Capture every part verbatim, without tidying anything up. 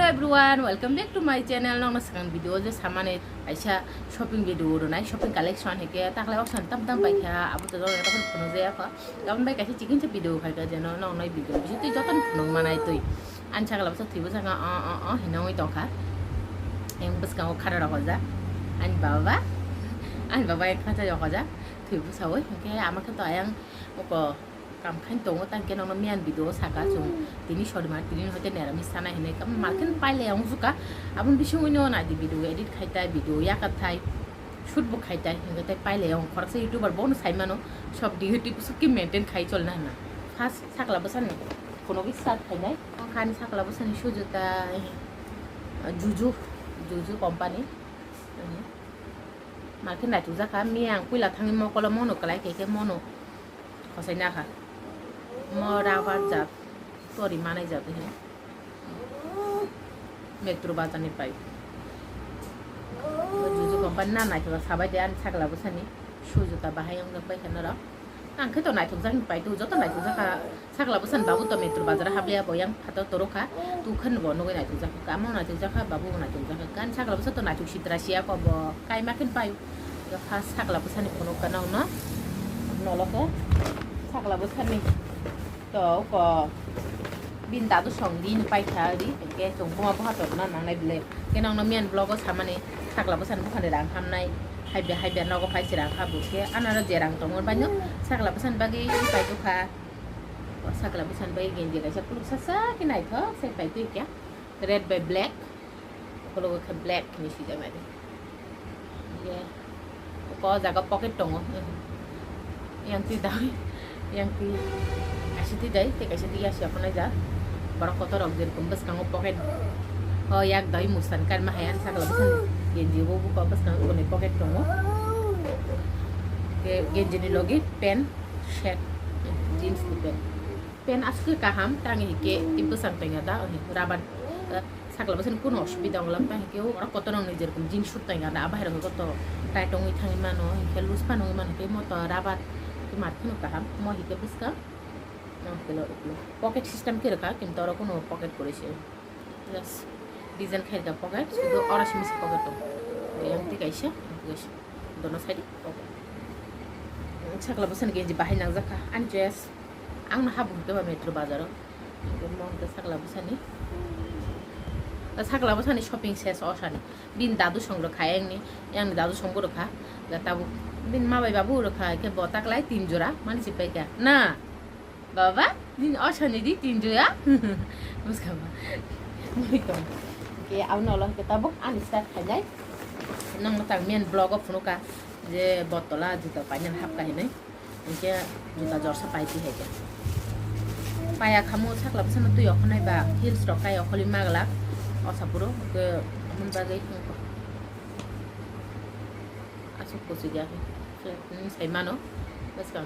Everyone, welcome back to my channel. Nokno swkang video je samani kaisa shopping video rwnai, shopping collection hai khe taklai option tam tam paikha, abo to jora phunuk jaya kho. Tamoni bai kaisa chikon se video khai kha, jeno nokno video bisu twi jotono phunuk manai twi. Ani sakla bwsa thwibo saka o o o hinwi tongkha. Yang bwskango khara rok hoja. Ani baba ba, ani baba yang khacha yok hoja. Thwibo sawi, hwnkhe ama khe to ayang oko kam khain tongo, tang khe nokno miyan video saka chwng tini sorima tini hoite neramis sana hinwi kam markhen pailai ang juka. Aboni bisingwino naidi video edit khai tai, video yakat thai, shoot bo khai tai, hwnkhe tai pailai ang khoroksa YouTuber bono sai mano, sob dignity bwswk khe maintain khai cholna hwnna. First sakla bwsani phunugwi start khainai, ang khani sakla bwsani sujuta, Juju, Juju company. Markhe naithok jakha, miya ang puila thangwi mokolo mono kwlai khe, khe mono khosai nakha. Mo rubber jat, tori manai jat he. Metro bazar ni pai. Juju company na naithok sabai de ani sakla bwsani sujuta bahai wng jak bai khe norok. Ang khe to naithok jak ni pai tu, joto naithok jak kha. Sakla bwsani babu to metro bazar habliya bo yang phato toro kha. Tu khan bo nugwi naithok jak kha. Amo naithok jak kha, babu bo naithok jak kha. Kan sakla bwsa to naithok sitra siya ko bo kaima khin pai. First sakla bwsani phunuk kana uno. Nolo khe sakla bwsani to ko bin dadu song din pai kha ri. Ke chong kuma bo hato na nangnai bile. Ke nang no miyan vlog o samani sakla bwsani bukhani rang hamnai. Haibe haibe nogo pai sirang kha bo khe anaro je rang tongo bai no sakla bwsani bagwi pai tukha. O sakla bwsani bagwi genji kaisa puluk sasa khe naithok se pai twi kya red by black. Ukhologo khe black hinwi swijak nai de. Ye. Uko o jaga pocket tongo. Yang twi dai. Yang twi kaisa twi dai, tei kaisa twi yasi aphano ja. Borok kotor rok jerokom bwskango pocket. O yak dai musan karma hai ang sakla bwsani genji bo buko bwskango koni pocket tongo. Ke genji ni logi pant, shirt, jeans ni pant. Pant aswk kaham, tang hike tei bwsang tongya da, ohi rubber, eh, sakla bwsani kuno osubida wnglam, tang hike o oro kotor wngni jerokom jeans suit tongya da, bahai rok kotor tight wngwi thangwi mano, hike loose phano wngwi mano, tei mo to rubber, tei mar phano kaham, mo hike bwskang, mo hike lo uklo. Pocket system khe rwkha, kintu oro kuno pocket kwrwi se. Just design khairokha pocket, sudu oro simi se pocket tong. Yang twi kaisa, yang twi kaisa. Dono side pocket. Sakla bwsani genji bahai nangjak kha. Ani choice. Ang no habu hwnkhe ba metro bazar o. Mo hwnkhe sakla bwsani. Sakla bwsani shopping ses o sani. Bini dadu song rwkha engni. Yang dadu song bo rwkha. Tabuk bini ma bai babu rwkha. Khe bo taklai tin jora. Mani si paikha. Na. Baba, nini o sani di tin jora. Buskha ba. Mui tong. Ke ang no long ke tabuk ani start khainai. Nang matang main vlog o phunukha je botola juta painani hapkha hinwi. Hingke juta jorsa paiti hai ke. Paya khamu sakla bwsano twi okhonai ba heels rok kai okholi magla. O sapuro ke amon bagwi asuk kuchuk ya. Sai mano. Buskha.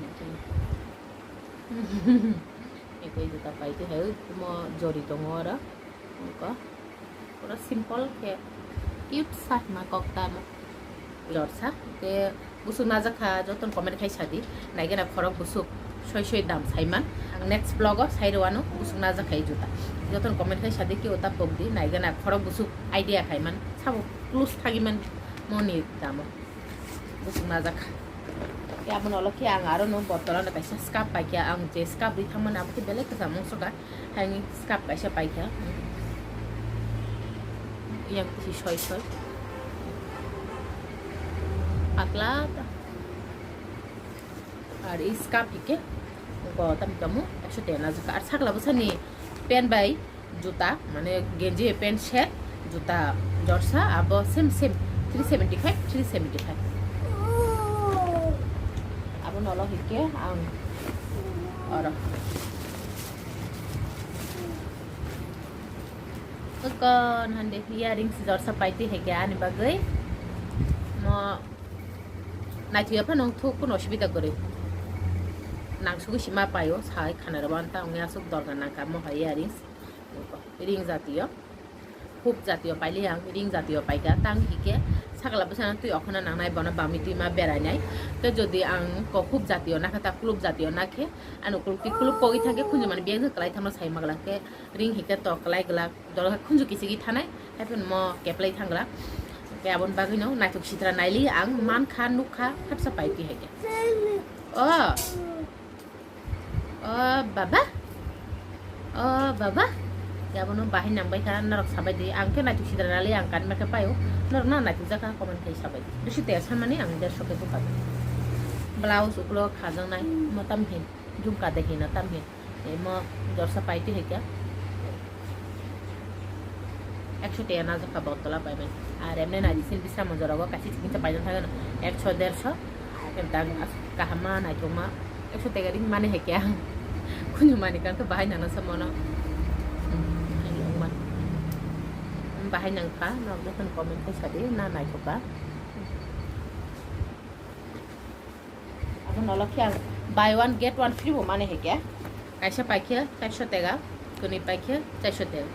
Eko juta paiti hai, mo jori tongo oro. Eko pura simple khe cute sa ma kok ta mo. Jorsa ke busuk najak kha, joton comment khai sadi. Naigena khorok busuk soi soi dam saiman. Ang next vlog o sai rwano busuk najak khai juta. Joton comment khai sadi ki uta pok di, naigena khorok busuk idea khaiman. Sabo plus thagiman moni damo. Busuk najak. Khe aboni ulo khe ang aro no bottle ano kaisa scarf paikha, ang je scarf ri thangmani abo khe belai kwcham wngsuka, haini scarf kaisa paikha. Yang kisi soi soi. Pakla ta. Ar i scarf hike ko tam tamu ekso ten najak. Ar sakla bwsani pen bai juta, mane genji pen set, juta jorsa, abo same same three seventy five, three seventy five. Abo nolo hike ang oro. Kon hande earrings jorsa paiti hike ani bagwi. Mo naithiya phano thuk kuno osubida kwrwi. Nangsugwi sima paio, sai khana rwban ta wngya aswk dorkar nangkha mo hai earrings. Ring jatiyo. Khub jatiyo paili ang, ring jatiyo paikha, tang hike sakla bwsano twi okhorna nangnai, bono bami twi ma berainai. Ke jodi ang ko khub jatiyo nakha, ta kulub jatiyo nakhe, ano kulub twi kulub kogwi thangkhe khunju mani biyang kwlai thangno sai magla, ke ring hike to kwlai glak, dolo khunju kichigwi thanai, haiphen mo keplai thangla. Ke aboni bagwino naithok sitra naili ang mankha, nukha, hapsa pai twi haikhe. O. O baba, o baba, yabono bahai nang bai kha, norok sabai di, ang khe naituk sidra nali, ang kanma khe paio, norok no naituk jakha comment khai sabai di, bisi te samani ang derso khe bukha. Blouse ukulok khajaknai, mo tam hin, jumka de hino tam hin, emo jorsa paiti hai khe. Ekso tega najak kha bottle o paimani. Ar emne nai di sil bisa mo jora go kaisa chikisa paijak thangano ekso derso. Em dang as kaham ma naithok ma ekso tega ring mani hai khe ang. Khunju mani kang khe bahai nang nasa mono. Hmm, hai nung ma. Hmm, bahai nang kha, nok jokhon comment khai sadi na naithok kha. Abo nolo khe ang buy one get one free bo mani hai khe. Kaisa pai khe chairso tega, kwnwi pai khe chairso tega.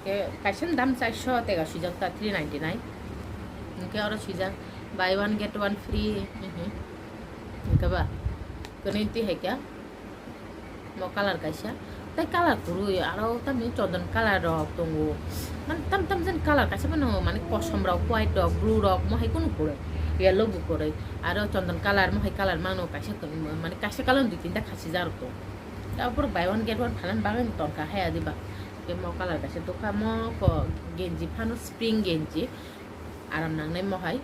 Ke kaisa ni dam chairso tega swijak ta, three ninety nine. Hwnkhe oro swijak buy one get one free. Mhm. Hwnkhe ba kwnwi twi hai khe. Mo colour kaisa, tei colour kwrwi, aro tamni chondon colour rok tongo. Man tam tam jen colour kaisa phano, mane kosom rok, white rok, blue rok, mo hai kunu kwrwi, yellow bo kwrwi, aro chondon colour, mo hai colour mano kaisa kwrwi, mane kaisa colour dui tinta khasijak rok tongo. Tabuk buy one get one phalani bagwi tongkha hai adiba. Tei mo colour kaisa dukha, mo ko genji phano spring genji, aram nangnai mo hai.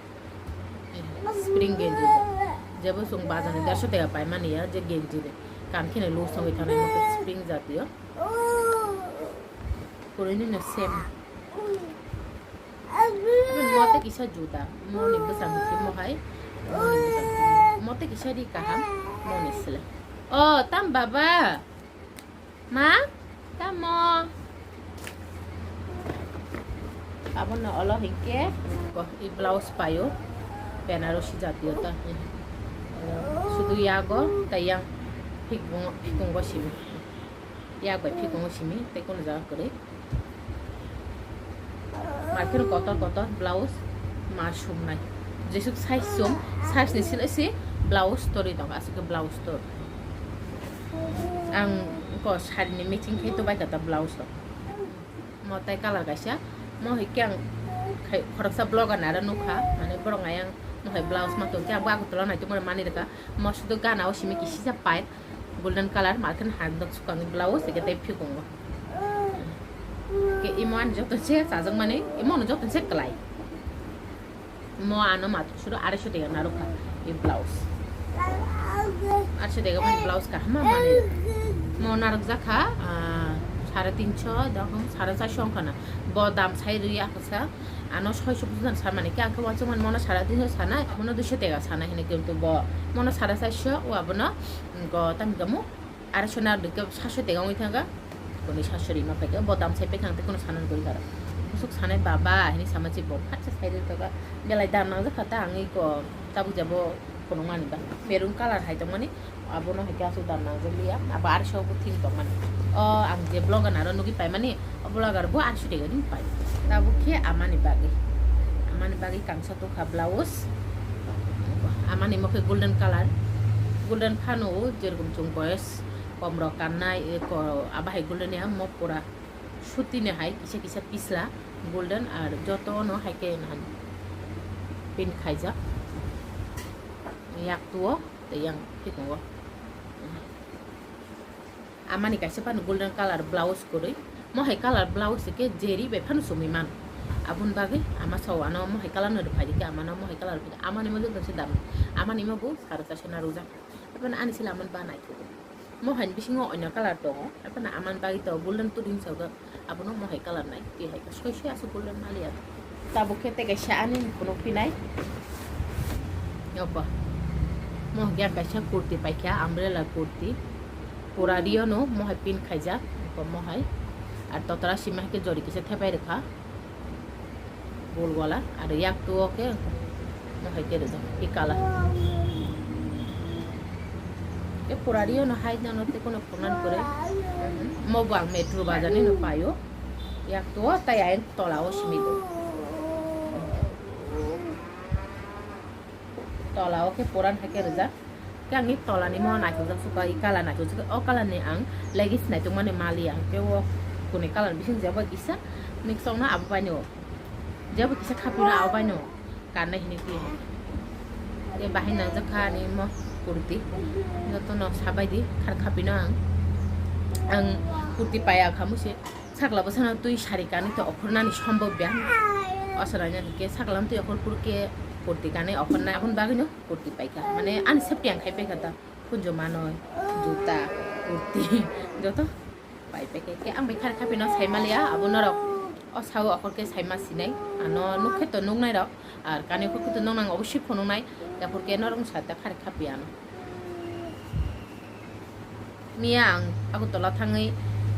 Spring genji je. Jebo chwng bazar ni derso tega paimani ya, je genji de. Kan kheno loose wngwi thanai mo khe spring jatiyo. Kwrwini no same. Mo tei kisa juda. Mo ni bwsang khe mo hai. Mo ni bwsang khe mo. Mo tei kisa ri kaham. Mo ni sle. O, tam baba. Ma, tamo. Abono olo hinkhe ko i blouse paio, Benarosi jatiyo ta. Sudu yago tei yang phikung, phikungo simi. Yak bai phikungo simi tei kono jaga kwrwi. Market kotor kotor blouse ma sumnai. Jesuk size sum, size ni sile si blouse torwi tongo, aswk khe blouse tor. Ang ko sari ni matching khe to bai kha ta blouse rok. Mo tai colour kaisa, mo hai khe ang khai khoroksa vlogger naro nukha, mane borok nai ang mo hai blouse ma tong khe ang bo Agartala nai tongmani rwkha, mo sudo gana o simi kisisa pai. Golden colour, markhe handok sukang blouse, eke tei phikungo. Ke imo ani joto se chajakmani, imo no joto se kwlai. Mo ano matrok suru arai so tega narwkha, e blouse. Arai so tega mani blouse kaham ma mani. Mo narwk jakha, ah, sare tinso, dokhom sare charso wngkha na. Bo dam sai rwi akhasa, ano soiso bujan samani, ke akhe wansukmani mono sare tinso sanai, mono duiso tega sanai hinwi kintu bo mono sare charso, o abono Go tamni kamo arai so narwk khe saso tega wngwi thangkha. Koni saso rima phaikha, bo dam sai pekhang tei kono sanani gori kha. Musuk sanai baba hini sama si bo phatsa sai rwkha. Belai dam nangjak kha ta ang iko tabuk jabo phunukmani ba. Maroon colour hai tongmani, abono hai khe aswk dam nangjak liya. Abo arai so bo thik tongmani. O ang je vlog gana aro nugwi paimani, O vlogger bo arai so tega din pai. Tabuk khe amani bagwi. Amani bagwi kangsa tokha blouse. Amani mo khe golden colour. Golden phano o jerokom chwng boyes kom rok kannai, e ko-, abo hai golden ya mo pura suti ni hai kisa kisa pisla golden ar joto no hai khe nahani pink khaijak. Yak tuo tei yang phikungo. Amani kaisa phano golden colour blouse kwrwi. Mohai colour blouse khe jeri bai phano chumui mano. Aboni bagwi ama sao ano mohai colour no rwphai rikhe, amano mohai colour rwphai rikhe. Amani mo joto se dam. Amani mo bo saro charso na rwjak. Haphano ani sila amani ba naithogo. Mohai ni bisingo oino colour tongo. Haphano amani bagwi to golden turing sao. Abono mohai colour nai, twi hai khe soi soi aswk golden maliya. Tabuk khe tei kaisa ani phunuk pinai. Yokba. Mohai khe kaisa kurti paikha, umbrella kurti. Pura rio no mohai pin khaijak, yokba mohai. Ar totra sima hai khe jori kisa thepai rwkha. Gol gola, ar yak tuo khe mohai khe rwjak, i colour. Khe pura rio no hai jano tei kono phunuknani kwrwi. Mo bo ang metro bazar ni no paio. Yak tuo tai ayang tola o simi do. Tola o khe puran hai khe rijak. Khe ang ni tola ni mo naithokjak suka, i color naithokjak, o color ni ang leggings naithok mani mali ang. Khe o kuni color bising jeba kisa mix ong na abo bai no. Jeba kisa khapi na abo bai no. Karna hini khe. Khe bahai nangjak kha ani mo kurti. Joto no sabai di khar khapi no ang. Ang kurti paya kha musi. Sakla bwsano twi sari kanwi tei okhornani sombobya. Oswrani hwnkhe sakla twi okhor phuru khe kurti kanwi okhornai, aboni bagwino kurti paikha. Mane ani safety ang khai paikha ta. Khunju manwi, juta, kurti, joto pai paikha. Khe ang bai khar khapino saimaliya, abo norok o sao okhor khe saima sinai. Ano nukkhe to nuknairok, ar kanwi okhor khe to nuknang oboswi phunuknai. Aphuru khe norok sa ta khar khapiya ano. Miya ang Agartala thangwi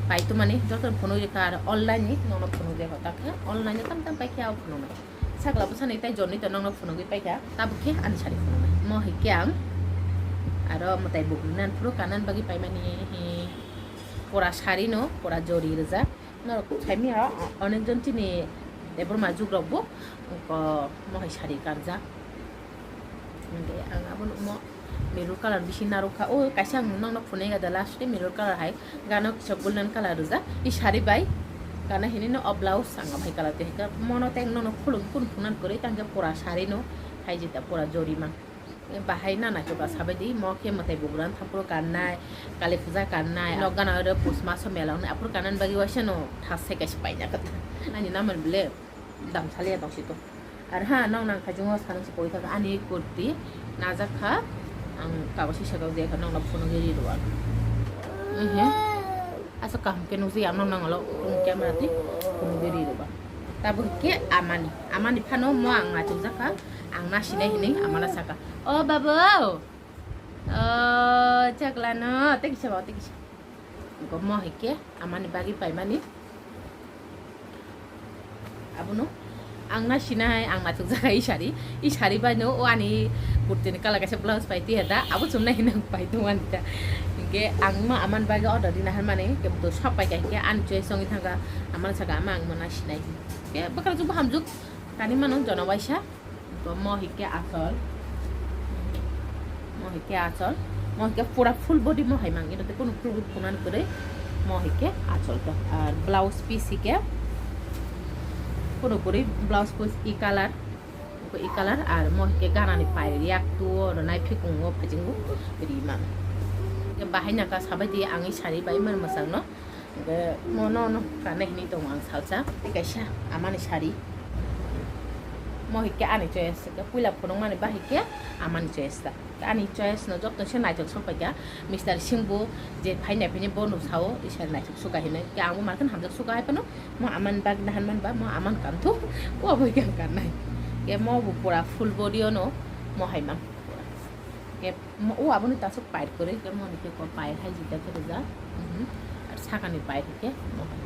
pai tongmani, joto phunugwi rikha, aro online ni nokno phunugwi rikha, takhe online no tam tam paikhe abo phunuknai. Sakla bwsani tai jonni to nokno phunugwi paikha, tabuk khe ani sari phunuknai. Mo hai khe ang aro mwtai bugrina phuru kanan bagwi paimani, hi, pura sari no, pura jori rijak. Norok saimya, o-, onek jon chini debor majuk rok bo, ko, mo hai sari kanjak. Hingke ang abo nukmo mirror colour bisi narwk kha. O kaisa ang nokno phunai ya da last mirror colour hai. Gana kisa golden colour rijak. I sari bai gana hinui no o blouse ang bai colour twi hai khe. Mono tei ang nokno khulum khulum phunan kwrwi tang khe pura sari no hai jeta pura jori mang. Bahai nana khe ba sabai di mo khe mwtai bugrang thampuro kannai, kali puja kannai, nok gana oro pus maso mela wngnai aphuru kanani bagwi waisa no thas sai kaisa paina khe. Ani naman bele. Dam saliya tong si to. Ar ha, nong nang khaijungo sanang si poi thaka ani kurti najak kha. Ang kago si sakao je kha nong na phunugwi ri rwak. Ehe. Asa kaham ke nung si ang nong nang alo phung camera ti phunugwi ri rwak. Tabo ke amani. Amani phano mo ang na chuk jak kha. Ang na sinai hinui amana saka. O babu. O chakla no. Teki sabo, teki sabo. Go mo hai ke amani bagwi paimani. Abono ang na sinai, ang naithok jaga i sari, i sari bai no o ani kurti ni colour kaisa blouse pai tiya da, abo chumnai hinwi ang pai tong ani da. Hinkhe ang ma aman bagwi order rina han mani, hinkhe bo to sok pai kha, hinkhe ani choice wngwi thangkha, aman saka ama ang ma na sinai. Hinkhe bwkha juk bo hamjuk kani mano jono waisa. To mo hikke achol. Mo hikke achol. Mo hikke pura full body mo hai mang. Ito te kono pura phunan kwrwi. Mo hikke achol to. Ar blouse piece hikke. Kono kwrwi blouse piece e color. Ko e color ar mo hikke ganani pai yak tuo ro nai phikungo phajingo ri man. Bahai naka sabai di ang i sari bai mar masang no. Hingke mo no, no, kanai hinui tongo ang salsa. Tei kaisa amani sari. Mo hikke ani choice, hikke puila phunukmani ba hikke amani choice ta. Ani choice no joto se naithok sok paikha. Mister Singh bo je phainai phini bono sao, isar naithok suka hinui. Ke ang bo markhe hamjak suka hai phano, mo amani bagwi nahan man ba, mo aman kanthok, o bo hikke ang kannai. Ke mo bo pura full body ono, mo hai mang. Ke Mo-, o aboni tasuk pair kwrwi, ke moni ke ko pair hai jita khe rijak. Mhm. Ar sakani pair khe mo hai.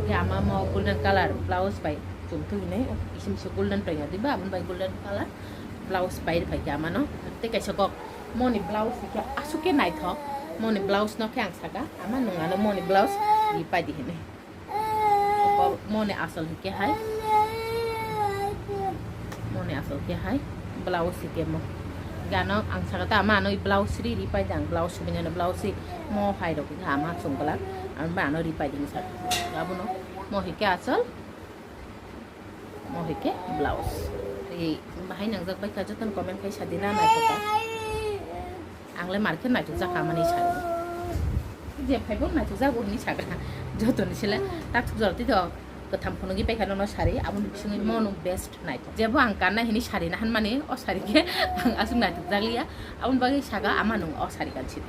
Ke ama mo golden color blouse bai chumthu hinai, o kisim se golden pai ngadi ba, aboni bai golden color blouse pai phai ke ama no. Tei kaisa kok moni blouse ke asuk ke naithok, moni blouse no khe ang saka, ama nung ano moni blouse ri pai di hinai. Moni asol hike hai. Moni asol ke hai. Blouse hike mo. Gano ang saka ta ama ano blouse ri ri pai dang. Blouse bini ano blouse ri mo hai rok ha ama chunggala. Ang ba ano ri pai ding sa. Abono mo hike asol. Mo hike blouse. Ri bahai nangjak bai ka joton comment kai sadina nai kota. Ang le market naituk jak ka mani sari. Je phaibo naituk jak bo hinui saka. Joto ni sile tak jor tito kwtham phunugwi paikha nono sari, aboni bisingwi mono best naituk. Jebo ang kanna hinui sari na hanmani, o sari khe ang aswk naituk jak liya. Aboni bagwi saka ama nung o sari kan sidi.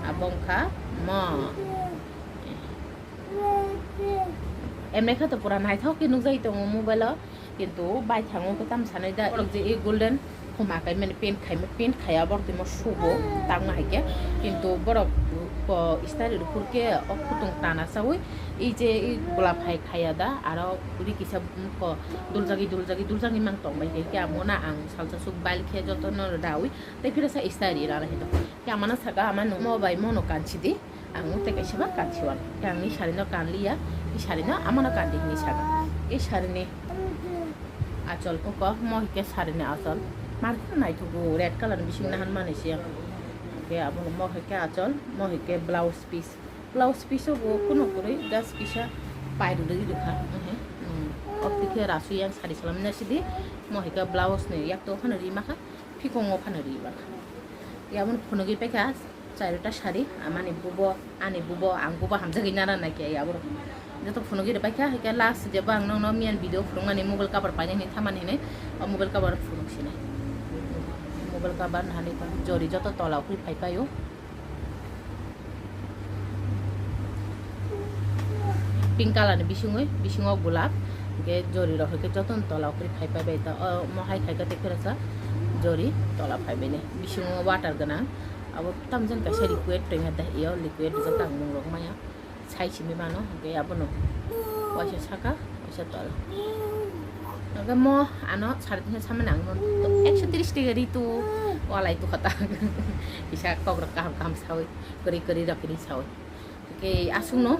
Abo wngkha mo. Emne kha to pura naithok khe nukjagwi tongo mobile o. Kintu baithang o khe tamo sanai da, borok je e golden khoma kai mani paint khai, paint khaiya borok twi mo sugo tangma hai khe. Kintu borok ko style rw phur khe o khutung tana saui e je e golap hai khaiya da, aro ri kisa ko duljagwi, duljagwi, duljagwi mang tong bai khe, khe amo na ang salsa suk bail khe joto no daui tei phira sa style rana khe to. Khe ama no saka ama no mo bai mo no kanchi di. Ang tei kaisa ba kansiwal. Khe ang ni sari no kanliya, ni sari no amano kandi hini sago. Ke sari ni achol koko, mo hike sari ni achol. Market naithogo red colour ni bising nahan mani se. Ke abo mo hike achol, mo hike blouse piece. Blouse piece o bo kuno kwrwi just kisa pai rwdi rwkha. Obtwi khe rasu yang sari salam na sidi, mo hike blouse ni yak to phano ri makha, phikongo phano ri makha. Yabon phunugwi paikha. Charita sari, amani bubo, ani bubo, ang bubo hamjagwi nana naikhe ya borok. Joto phunugwi rwbaikha, haikhe last jeba ang nokno miyan video phunukmani mobile cover painani thamani hinwi, o mobile cover phunuk sinai. Mobile cover nahani jori joto tola ukui phai paio. Pink colour ni bisingwi, bisingo gulab, hwnkhe jori rok hwnkhe jotono tola ukui phai pai bai ta. O mohai khaikhe tei phirasa jori tola phai bai ni. Bisingo water gwnang. Abo tamjani kaisa liquid tongya da, iyo liquid rijak tang mung rok maya. Sai simi mano, hwnkhe abono waisa saka, waisa tola. Hwnkhe mo ano sari tinsa samani ang no ekso tris taka ritu walai tukha ta. Kisa kok rok kaham kaham sawi, kwrwi kwrwi rok kwrwi sawi. Hwnkhe aswk no,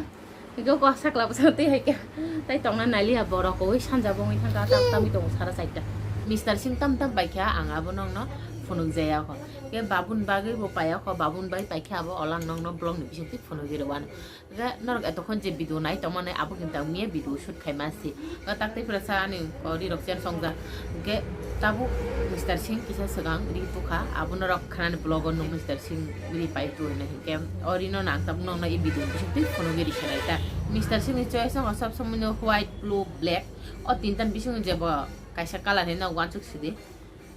hwnkhe kok sakla bwsano twi hai khe. Tai tongna naliya borok koi sanja bongwi thangkha, tam tamwi tongo sara chaita. Mister Singh tam tam paikha, ang abo nokno phunuk jaya kho. Ke babun bagwi bo paya kho, babun bai paikha abo olang nokno vlog ni bisingtwi phunugwi rwano. Hwnkhe norok etokhon je video nai tongmani abo hinta wngya video shoot khaima se. Hwnkhe tak tei phirasa ani ri rok chen songjak. Hwnkhe tabuk Mister Singh kisa swkang ri tukha, abo norok khnani vlog o nung Mister Singh ri pai tu hinwi. Hwnkhe o rino nang tabuk nokno i video bisingtwi phunugwi ri khe nai ta. Mister Singh ni choice no sob somoi no white, blue, black, o tinta ni bisingo je bo kaisa colour hinwi no uansuk sidi.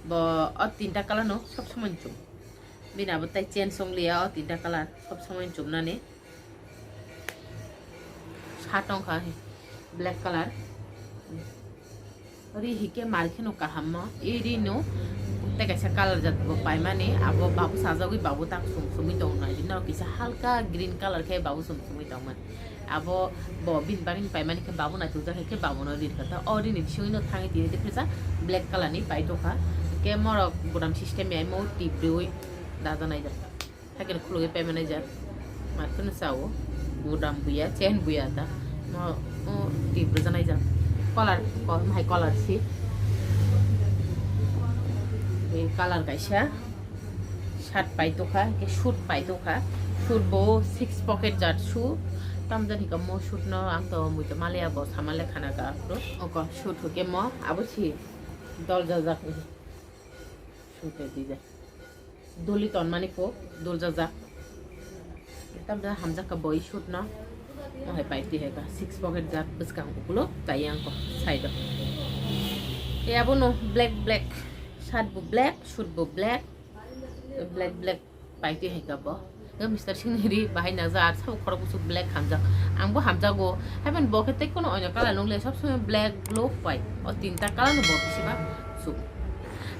Bo o tinta colour no sob somoi chum. Bini abo tai chen songliya o tinta colour sob somoi chumnani. Sa tongkha black colour. Ri hike mar kheno kaham mo. I ri no tei kaisa colour jat bo paimani. Abo babu sajagwi babu tak sum sumwi tong nai. Bini oro kisa halka green colour khe babu sum sumwi tongmani. Abo bo bini bagwi paimani khe babu naitukjak khe babu no ri kha. O ri ni bisingwi no thangwi tini tei phisa black colour ni paitokha. Ke morok bodam system ya mo tip riwi dajanai jak. Haikhe khulugwi payment naijak. Makheno chao. Budam buya, chain buya ta. No, no, tip rwjak naijak. Color, ko, hai color si. Color kaisa. Shirt paitokha, ke suit paitokha. Suit bo six pocket jat shoe. Tamjani ka mo suit no ang to mui to maliya bo samale khana ka. Oko suit ke mo abo si. Dol jajak. Suit e dijak. Doli tonmani kok, dol jajak. Tamda hamjak ka boi suit no. Ohai paiti hai ka six pocket jat bwskang ukulo tai ang ko side o. Te abo no black black, shirt bo black, suit bo black, black black paiti hai ka bo. Mister Singh ni ri bahai na ja sabo khorok kuchuk black hamjak. Ang bo hamjago. Haiman bo khe tei kono onya colour nung le sob somoi black blue white. O tinta colour no bo bisi ba suk.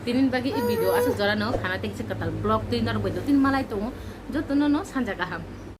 Tini bagwi i video aswk jora no khana tei kisa kwtal vlog twi norok bai do tin malai tongo. Joto no no sanja kaham.